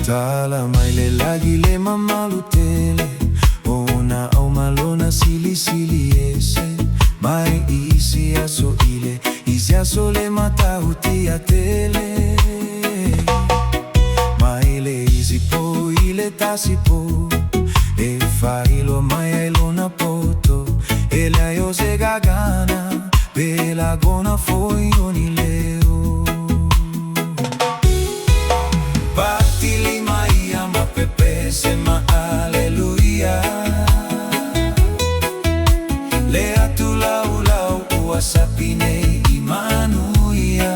Tala mai le lagi le mamalu tele, ona au malona silisili ese, mai isi aso ile, isi aso le matautia tele. Mai le isi po ile tasi po, e faailoa mai ai lona poto, e leai o se gagana, pe lagona foi o ni leo. Patilima ia ma pepese ma aleluia, Le atu laulau ua sapi nei i manuia.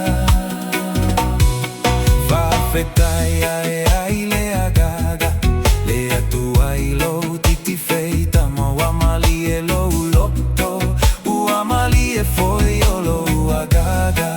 Faafetai ae ai le agaga, le Atua i lou titifeita ma ua malie lou loto, ua malie foi o lou agaga.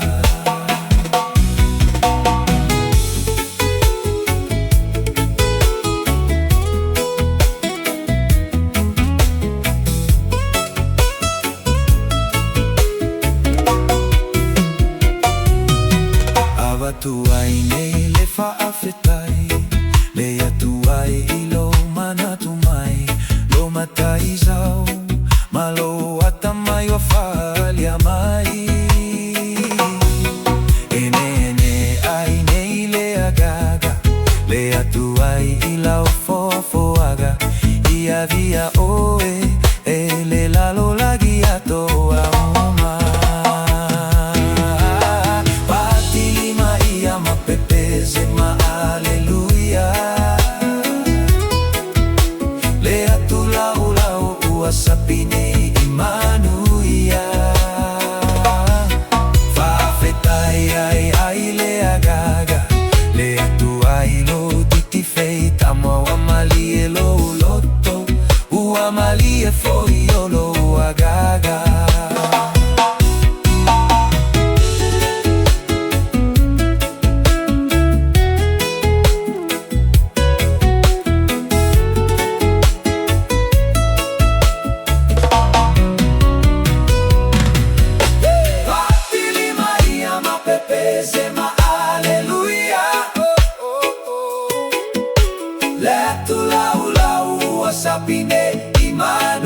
Avatu ai nei le faafetai, le Atua i lou manatu mai, lo mataizau ma lou atamai ua faaalia mai. E neene ai nei le agaga, le Atua i lau foafoaga, ia avea oe e le lalolagi atoa uma. Patilima ia ma pepese ma aleluia, Le atu laulau ua sapi nei i manuia. Faafetai ae ai le agaga, le Atua i lou titifeita ma ua malie lou loto, ua malie foi o lou agaga. Patilima ia ma pepese ma aleluia, Le atu laulau ua sapi nei i manuia.